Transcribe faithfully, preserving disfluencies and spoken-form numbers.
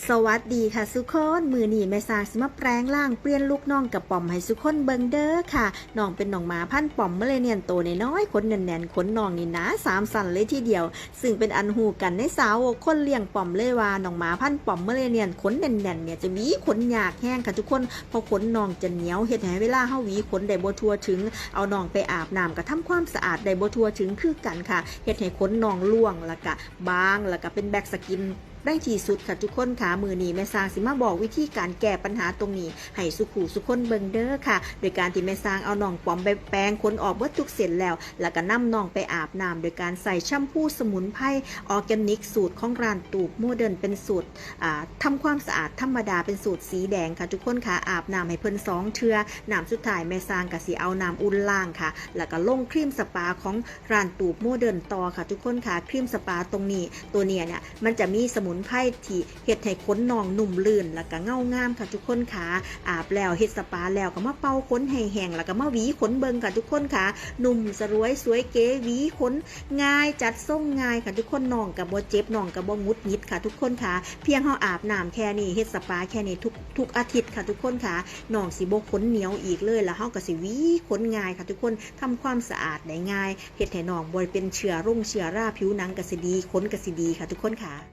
สวัสดีค่ะสุคน มื้อนี้แม่สร้างสิมาแปลงร่างเปลี่ยนลุคน้องกระป๋อมให้สุคนเบิ่งเด้อค่ะ น้องเป็นน้องหมาพันธุ์ป๋อมเมอเรเนียนโตน้อยๆ ขนแน่นๆ ขนน้องนี่หนาสามชั้นเลยทีเดียว ซึ่งเป็นอันฮู้กันในสาวกคนเลี้ยงป๋อมเลยว่าน้องหมาพันธุ์ป๋อมเมอเรเนียนขนแน่นๆ เนี่ยจะหวีขนยากแฮงค่ะทุกคน เพราะขนน้องจะเหนียว เฮ็ดให้เวลาเฮาหวีขนได้บ่ทั่วถึง เอาน้องไปอาบน้ำก็ทำความสะอาดได้บ่ทั่วถึงคือกันค่ะ เฮ็ดให้ขนน้องร่วง แล้วก็บาง แล้วก็เป็นแบล็กสกิน ในที่สุดค่ะทุกคนค่ะ มื้อนี้แม่สร้างสิมาบอกวิธีการแก้ปัญหาตรงนี้ให้สุขูสุคนเบิ่งเด้อค่ะ โดยการที่แม่สร้างเอาน้องป๋อมไปแปรงขนออกเบิดทุกเส้นแล้ว แล้วก็นำน้องไปอาบน้ำโดยการใส่แชมพูสมุนไพรออร์แกนิกสูตรของร้านตูบโมเดิร์น เป็นสูตร อ่า ทำความสะอาดธรรมดา เป็นสูตรสีแดงค่ะทุกคนค่ะ อาบน้ำให้เพิ่นสองเทื่อ น้ำสุดท้ายแม่สร้างก็สิเอาน้ำอุ่นล้างค่ะ แล้วก็ลงครีมสปาของร้านตูบโมเดิร์นต่อค่ะทุกคนค่ะ ครีมสปาตรงนี้ ตัวเนี้ยเนี่ย มันจะมีสมุนไพรที่เฮ็ดให้ขนน้องนุ่มลื่น แล้วก็เงางามค่ะทุกคนค่ะ อาบแล้วเฮ็ดสปาแล้วก็มาเป่าขนให้แห้ง แล้วก็มาหวีขนเบิ่งค่ะทุกคนค่ะ นุ่มสลวยสวยเก๋ หวีขนง่าย จัดทรงง่ายค่ะทุกคน น้องก็บ่เจ็บ น้องก็บ่หงุดหงิดค่ะทุกคนค่ะ เพียงเฮาอาบน้ำแค่นี้ เฮ็ดสปาแค่นี้ทุกทุกอาทิตย์ค่ะทุกคนค่ะ น้องสิบ่ขนเหนียวอีกเลย แล้วเฮาก็สิหวีขนง่ายค่ะทุกคน ทำความสะอาดได้ง่าย เฮ็ดให้น้องบ่เป็นเชื้อรงเชื้อรา ผิวหนังก็สิดี ขนก็สิดีค่ะทุกคนค่ะ